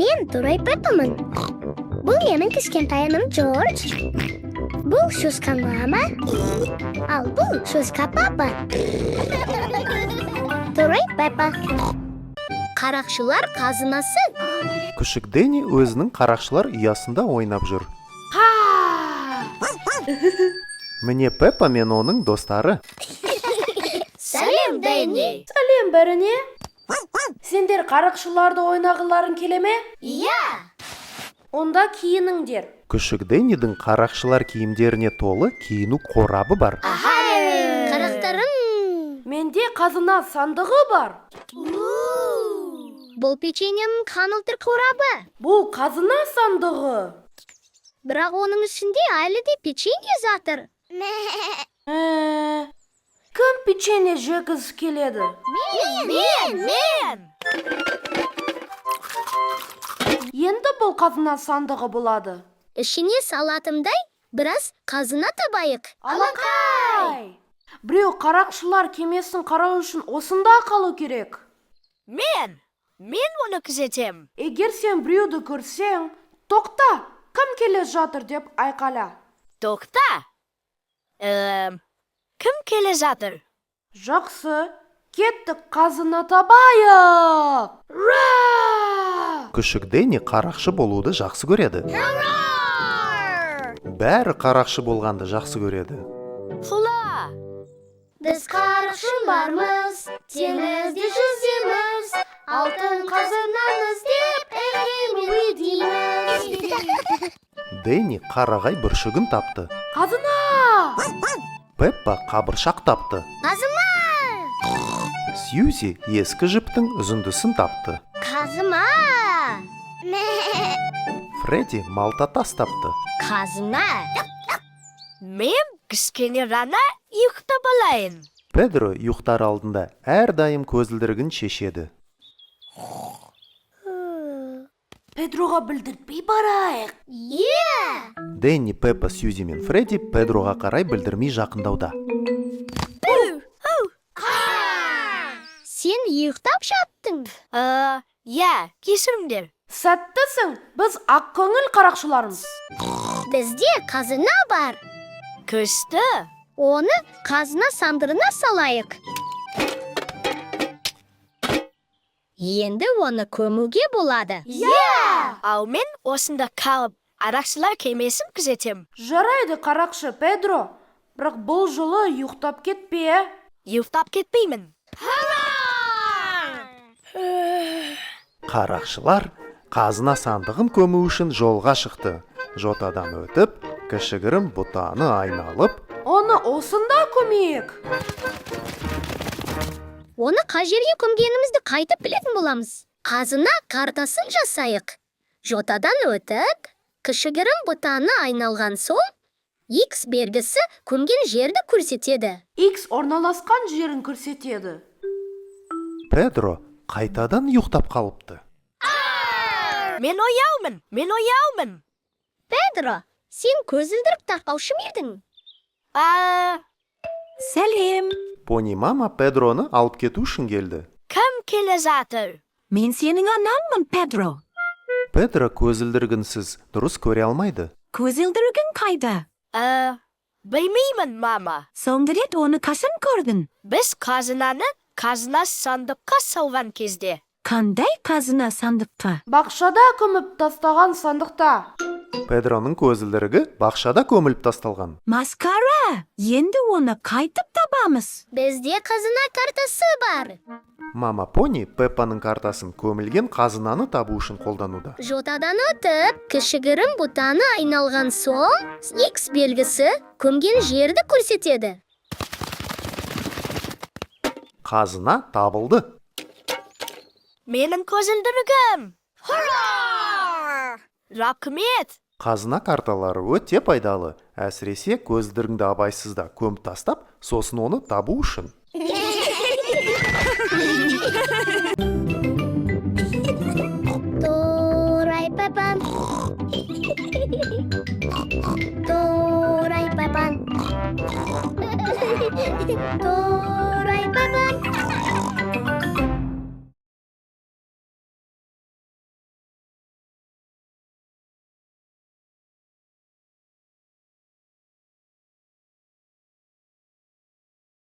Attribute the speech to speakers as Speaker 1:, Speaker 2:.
Speaker 1: Мен Торай Пеппамын. Бұл менің кішкентай інім Джордж. Бұл шошқа мама. Ал бұл шошқа папа. Торай Пеппа. Қарақшылар қазынасы.
Speaker 2: Күшік Дэнни өзінің қарақшылар ұясында ойнап жүр. Міне Пеппа мен оның достары.
Speaker 1: Сәлем, Дэнни.
Speaker 3: Сәлем бәріне. Сендер қарақшыларды ойнағыларың келе ме?
Speaker 1: Иә.
Speaker 3: Онда киініңдер.
Speaker 2: Күшік Дэннидің қарақшылар киімдеріне толы киіну қорабы бар.
Speaker 1: Қарақтарым.
Speaker 3: Менде қазына сандығы бар.
Speaker 1: Бұл печеньенің қанылтыр қорабы.
Speaker 3: Бұл қазына сандығы.
Speaker 1: Бірақ оның ішінде әлі де печенье жатыр.
Speaker 3: Кім печенье жегісі келеді?
Speaker 1: Мен, мен.
Speaker 3: Енді бұл қазына сандығы болады.
Speaker 1: Ішіне салатындай біраз қазына табайық.
Speaker 3: Алақай! Біреу қарақшылар кемесін қарау үшін осында қалу керек.
Speaker 4: Мен! Мен оны күзетем.
Speaker 3: Егер сен біреуді көрсең, тоқта, кім келе жатыр деп айқайла.
Speaker 4: Тоқта! Кім келе жатыр?
Speaker 3: Жақсы, кеттік, қазына табайық! Ура!
Speaker 2: Күшік Дэнни қарақшы болуды жақсы көреді. Бәрі қарақшы болғанды жақсы көреді.
Speaker 4: Құла!
Speaker 1: Біз қарақшылармыз, теңізде жүземіз, алтын қазынаны іздеп әңгіме дейміз.
Speaker 2: Дэнни қарағай бүршігін тапты.
Speaker 3: Қазына!
Speaker 2: Пеппа қабыршақ тапты.
Speaker 1: Қазына!
Speaker 2: Сьюзи ескі жіптің үзіндісін тапты.
Speaker 1: Қазына!
Speaker 2: Фредди малта тас тапты.
Speaker 1: Қазына!
Speaker 4: Мен кішкене ғана ұйықтап алайын.
Speaker 2: Педро ұйықтар алдында әрдайым көзілдірігін шешеді.
Speaker 3: Педроға білдіртпей барайық.
Speaker 1: Иә!
Speaker 2: Дэнни, Пеппа, Сьюзи мен Фредди Педроға қарай білдірмей жақындауда.
Speaker 1: Сен ұйықтап жаттың.
Speaker 4: Иә, кешіріңдер.
Speaker 3: Сәттісің, біз ақкөңіл қарақшылармыз.
Speaker 1: Бізде қазына бар.
Speaker 4: Күшті!
Speaker 1: Оны қазына сандығына салайық. Енді оны көмуге болады.
Speaker 3: Иә!
Speaker 4: Ал мен осында қалып, қарақшылар кемесін күзетем.
Speaker 3: Жарайды, қарақшы Педро, бірақ бұл жолы ұйықтап кетпе.
Speaker 4: Ұйықтап кетпеймін.
Speaker 2: Қарақшылар қазына сандығын көму үшін жолға шықты. Жотадан өтіп, кішігірім бұтаны айналып,
Speaker 3: Оны осында көмейік.
Speaker 1: Оны қай жерге көмгенімізді қайтып білетін боламыз. Қазына картасын жасайық. Жотадан өтіп, кішігірім бұтаны айналған соң, X белгісі көмген жерді көрсетеді.
Speaker 3: X орналасқан жерін көрсетеді.
Speaker 2: Педро қайтадан ұйықтап қалыпты.
Speaker 4: Мен ояумын, мен ояумын.
Speaker 1: Педро, сен көзілдірік тақпаушы ма едің?
Speaker 5: Сәлем.
Speaker 2: Пони мама Педроны алып кету үшін келді.
Speaker 4: Кім келе жатыр?
Speaker 5: Мен сенің анаңмын, Педро.
Speaker 2: Педро көзілдірігінсіз дұрыс көре алмайды.
Speaker 5: Көзілдірігің қайда?
Speaker 4: Білмеймін, мама.
Speaker 5: Соңғы рет оны қашан көрдің?
Speaker 4: Біз қазынаны қазына сандыққа салған кезде.
Speaker 5: Қандай қазына сандыққа?
Speaker 3: Бақшада көміп тастаған сандықта.
Speaker 2: Педроның көзілдірігі бақшада көміліп тасталған.
Speaker 5: Масқара! Енді оны қайтып табамыз.
Speaker 1: Бізде қазына картасы бар.
Speaker 2: Мама пони Пеппаның картасын көмілген қазынаны табу үшін қолдануда.
Speaker 1: Жотадан өтіп, кішігірім бұтаны айналған соң, X белгісі көмген жерді көрсетеді.
Speaker 2: Қазына табылды.
Speaker 4: Менің көзілдірігім! Рақмет!
Speaker 2: Қазына карталары өте пайдалы, әсіресе көзілдірігіңді абайсызда көміп тастап, сосын оны табу үшін.